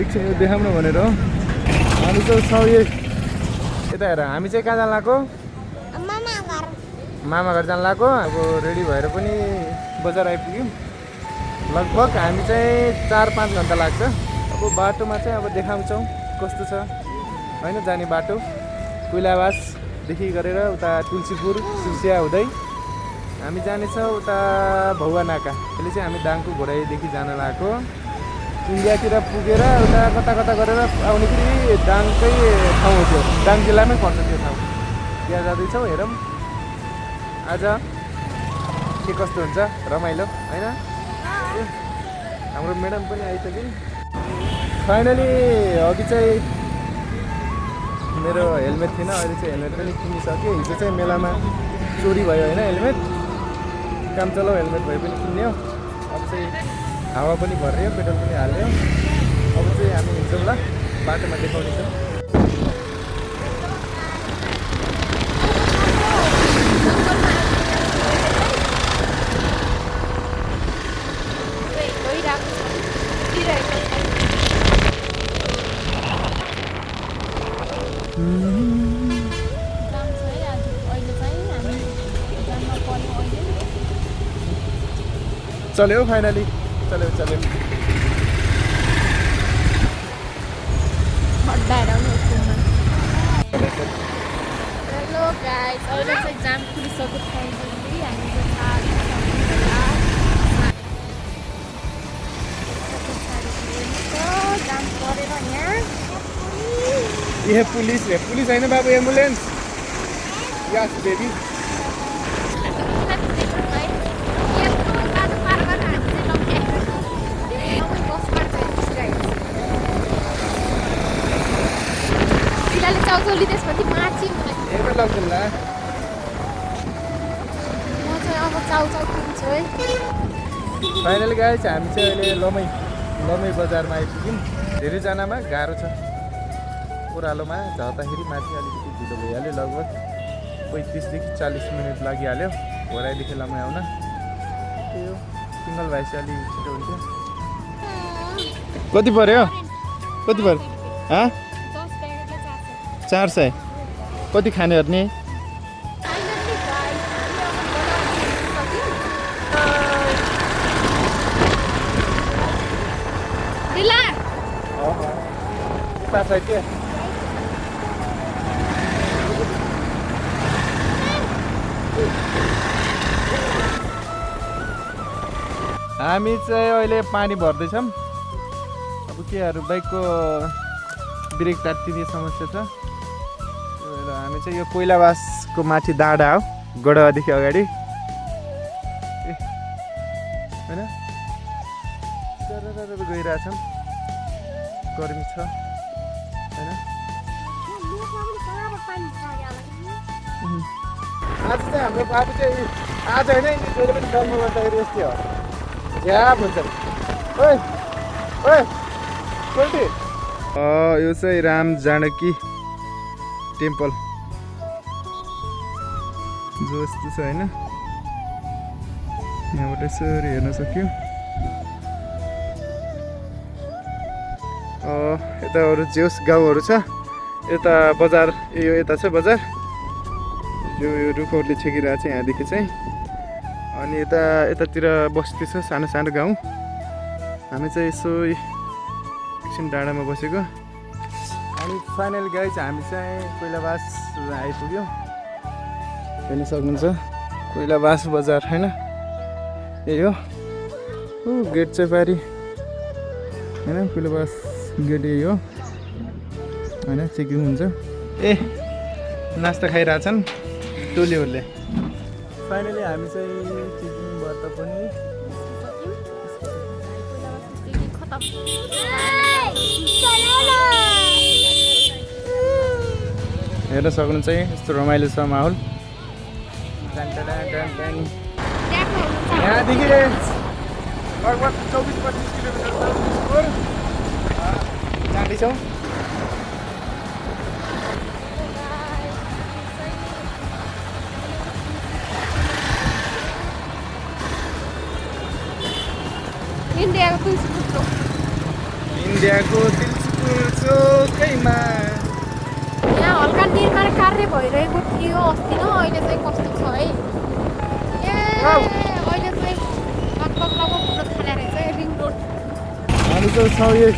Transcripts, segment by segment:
एकछिन यो देखाउन भनेर हामी चाहिँ छौँ यता हेर हामी चाहिँ कहाँ जान लाग्यो मामा घर जान लाग्यो अब रेडी भएर पनि बजार आइपुग्यौँ लगभग हामी चाहिँ 4-5 घन्टा लाग्छ अब बाटोमा चाहिँ अब देखाउँछौँ कस्तो छ होइन जाने बाटो कोइलाबासदेखि गरेर उता तुलसीपुर सुसिया हुँदै हामी जानेछौँ उता भौवा नाका अहिले चाहिँ हामी दाङको घोडाईदेखि जान लागेको इन्डियातिर पुगेर उता कता कता गरेर आउने फेरि दाङकै ठाउँ हो त्यो दाङ जिल्लामै पर्छ त्यो ठाउँ त्यहाँ जाँदैछौँ हेरौँ आज के कस्तो हुन्छ रमाइलो होइन हाम्रो म्याडम पनि आइसक्यो फाइनली अघि चाहिँ मेरो हेलमेट थिएन अहिले चाहिँ हेलमेट पनि किनिसक्यो हिजो चाहिँ मेलामा चोरी भयो होइन हेलमेट काम चलाउ हेलमेट भए पनि किन्यो अब चाहिँ हावा पनि भरियो पेट्रोल पनि हाल्यो अब चाहिँ हामी हिँड्छौँ ल बाटोमा देखाउनेछौँ चल्यो फाइनली चल्यो हेलो गाइस अहिले चाहिँ जाम खुलिसक्यो फाइनली हामी जाम परेर यहाँ पुलिस होइन बाबु एम्बुलेन्स यस बेबी चाउचाउली त्यसपछि माथि हेर्न लाग्छौँ ल म चाहिँ अब चाउचाउ किन्छु है फाइनली गाइस हामी चाहिँ अहिले लमै बजारमा आइपुग्यौँ धेरैजनामा गाह्रो छ ओह्रालोमा झर्दाखेरि माथि अलिकति ढिलो भइहाल्यो लगभग 35 देखि 40 मिनट लागिहाल्यो घोडाईदेखि लमै आउन त्यो सिङ्गल भाइ चाहिँ अलिक छिटो हुन्थ्यो कति पर्यो हाँ 400 कति खाने हेर्ने हामी चाहिँ अहिले पानी भर्दैछौँ अब केहरू बाइकको ब्रेक तात्तिने समस्या छ हामी चाहिँ यो कोइलाबासको माथि डाँडा हो गडदेखि अगाडि होइन गइरहेछौँ गर्मी छ होइन आज चाहिँ हाम्रो बाटो चाहिँ आज होइन जहिले पनि जन्म गर्दाखेरि यस्तै हो झ्याप हुन्छ यो चाहिँ राम जानकी टेम्पल जो यस्तो छ होइन यहाँबाट यसरी हेर्न सक्यो यता अरू जेउस गाउँहरू छ यता बजार यो यता छ बजार यो रुखहरूले छेकिरहेको छ यहाँदेखि चाहिँ अनि यतातिर बस्ती छ सानो सानो गाउँ हामी चाहिँ यसो एकछिन डाँडामा बसेको अनि फाइनल गाइज हामी चाहिँ कोइलाबास आइपुग्यौँ हेर्न सक्नुहुन्छ कोइलाबास बजार होइन यही हो गेट चाहिँ पारी होइन कोइलाबास गेट यही हो होइन चेकिङ हुन्छ नास्ता खाइरहेछन् टोलीहरूले फाइनली हामी चाहिँ चेकिङबाट पनि हेर्न सक्नुहुन्छ यस्तो रमाइलो छ माहौल यहाँदेखि लगभग 24-25 किलोमिटर जाँदैछौँ इन्डियाको इन्डियाको दिलचुपुर चोकैमा यहाँ हल्का निर्माण कार्य भइरहेको थियो अस्ति न अहिले चाहिँ कस्तो छ है ए अहिले चाहिँ लगभग पुग्न थाले रहेछ रिङ रोड हामी चाहिँ छौँ यही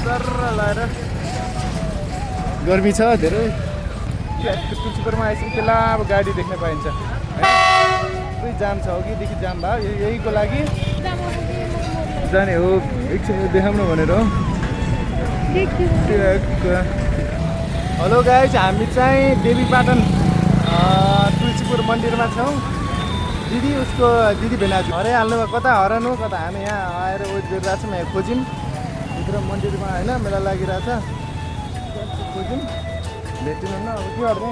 सर लाएर गर्मी छ धेरै तुलसीपुरमा आएपछि त्यसलाई अब गाडी देख्न पाइन्छ है जाम छ अघिदेखि जाम भयो यहीको लागि जाने हो एकछिन देखाउनु भनेर हो हेलो गाइज हामी चाहिँ देवीपाटन तुलसीपुर मन्दिरमा छौँ दिदी उसको दिदी भेना हराइहाल्नु भयो कता हराउनु कता हामी यहाँ आएर वेट गरिरहेको छौँ यहाँ खोज्यौँ भित्र मन्दिरमा होइन मेला लागिरहेछ खोज्यौँ भेटिनु न अब के गर्ने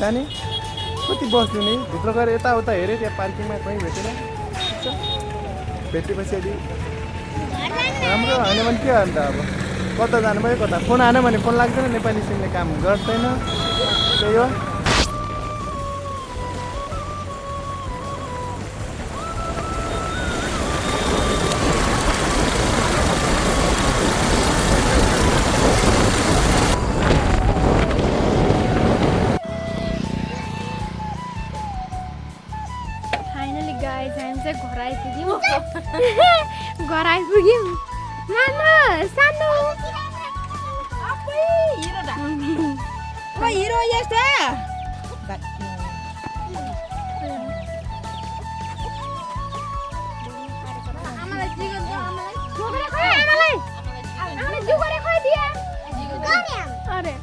जाने कति बस्नु नि भित्र गएर यताउता हेरेँ त्यहाँ पार्किङमा कहीँ भेटेन भेटेपछि अलि राम्रो होइन भने के अन्त अब कता जानुभयो कता फोन आएन भने फोन लाग्दैन नेपाली सिमले काम गर्दैन त्यही हो फाइनली गाइज हामी चाहिँ घर आइपुग्यौँ घर आइपुग्यौँ नाना सानो हिरो यस्तो अरे